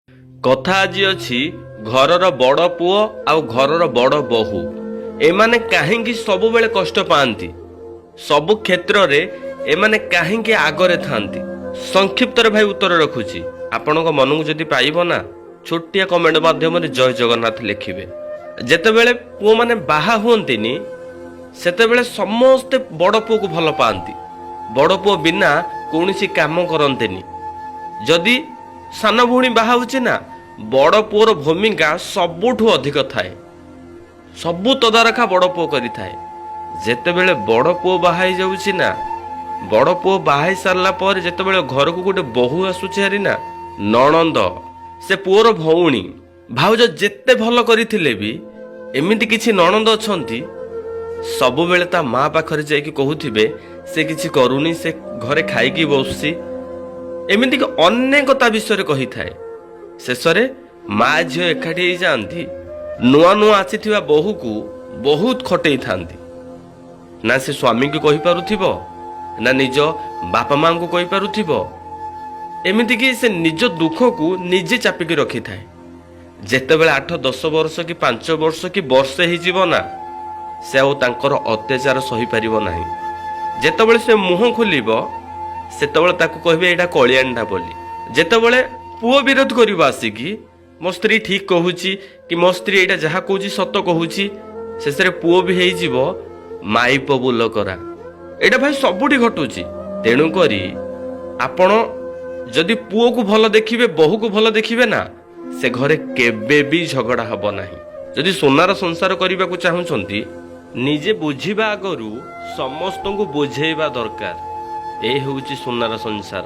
କଥା ଆଜି ଅଛି ଘରର ବଡ଼ ପୁଅ ଆଉ ଘରର ବଡ଼ ବୋହୂ ଏମାନେ କାହିଁକି ସବୁବେଳେ କଷ୍ଟ ପାଆନ୍ତି, ସବୁ କ୍ଷେତ୍ରରେ ଏମାନେ କାହିଁକି ଆଗରେ ଥାନ୍ତି। ସଂକ୍ଷିପ୍ତରେ ଭାଇ ଉତ୍ତର ରଖୁଛି। ଆପଣଙ୍କ ମନକୁ ଯଦି ପାଇବ ନା, ଛୋଟିଆ କମେଣ୍ଟ ମାଧ୍ୟମରେ ଜୟ ଜଗନ୍ନାଥ ଲେଖିବେ। ଯେତେବେଳେ ପୁଅମାନେ ବାହା ହୁଅନ୍ତିନି, ସେତେବେଳେ ସମସ୍ତେ ବଡ଼ ପୁଅକୁ ଭଲ ପାଆନ୍ତି। ବଡ଼ ପୁଅ ବିନା କୌଣସି କାମ କରନ୍ତିନି। ଯଦି ସାନ ଭଉଣୀ ବାହା ହେଉଛି ନା, ବଡ଼ ପୁଅର ଭୂମିକା ସବୁଠୁ ଅଧିକ ଥାଏ। ସବୁ ତଦାରଖା ବଡ଼ ପୁଅ କରିଥାଏ। ଯେତେବେଳେ ବଡ଼ ପୁଅ ବାହା ହେଇଯାଉଛି ନା, ବଡ଼ ପୁଅ ବାହା ହେଇ ସାରିଲା ପରେ ଯେତେବେଳେ ଘରକୁ ଗୋଟେ ବୋହୂ ଆସୁଛି ହାରି ନା, ନଣନ୍ଦ, ସେ ପୁଅର ଭଉଣୀ, ଭାଉଜ ଯେତେ ଭଲ କରିଥିଲେ ବି ଏମିତି କିଛି ନଣନ୍ଦ ଅଛନ୍ତି, ସବୁବେଳେ ତା ମା ପାଖରେ ଯାଇକି କହୁଥିବେ, ସେ କିଛି କରୁନି, ସେ ଘରେ ଖାଇକି ବସୁଛି। ଏମିତିକି ଅନେକ ତା ବିଷୟରେ କହିଥାଏ। ଶେଷରେ ମା ଝିଅ ଏକାଠି ହେଇଯାଆନ୍ତି। ନୂଆ ନୂଆ ଆସିଥିବା ବୋହୂକୁ ବହୁତ ଖଟେଇଥାନ୍ତି। ନା ସେ ସ୍ୱାମୀଙ୍କୁ କହିପାରୁଥିବ, ନା ନିଜ ବାପା ମାଙ୍କୁ କହିପାରୁଥିବ। ଏମିତିକି ସେ ନିଜ ଦୁଃଖକୁ ନିଜେ ଚାପିକି ରଖିଥାଏ। ଯେତେବେଳେ 8-10 ବର୍ଷ କି 5 ବର୍ଷ କି ବର୍ଷେ ହେଇଯିବ ନା, ସେ ଆଉ ତାଙ୍କର ଅତ୍ୟାଚାର ସହିପାରିବ ନାହିଁ। ଯେତେବେଳେ ସେ ମୁହଁ ଖୋଲିବ, ସେତେବେଳେ ତାକୁ କହିବେ ଏଇଟା କଳିଆଣିଟା ବୋଲି। ଯେତେବେଳେ ପୁଅ ବିରୋଧ କରିବ ଆସିକି, ମୋ ସ୍ତ୍ରୀ ଠିକ କହୁଛି କି ମୋ ସ୍ତ୍ରୀ ଏଇଟା ଯାହା କହୁଛି ସତ କହୁଛି, ଶେଷରେ ପୁଅ ବି ହେଇଯିବ ମାଇପ ବୋଲ କରା। ଏଇଟା ଭାଇ ସବୁଠି ଘଟୁଛି। ତେଣୁକରି ଆପଣ ଯଦି ପୁଅକୁ ଭଲ ଦେଖିବେ, ବୋହୂକୁ ଭଲ ଦେଖିବେ ନା, ସେ ଘରେ କେବେ ବି ଝଗଡ଼ା ହବ ନାହିଁ। ଯଦି ସୁନାର ସଂସାର କରିବାକୁ ଚାହୁଁଛନ୍ତି, ନିଜେ ବୁଝିବା ଆଗରୁ ସମସ୍ତଙ୍କୁ ବୁଝେଇବା ଦରକାର। ଏ ହେଉଛି ସୁନାର ସଂସାର।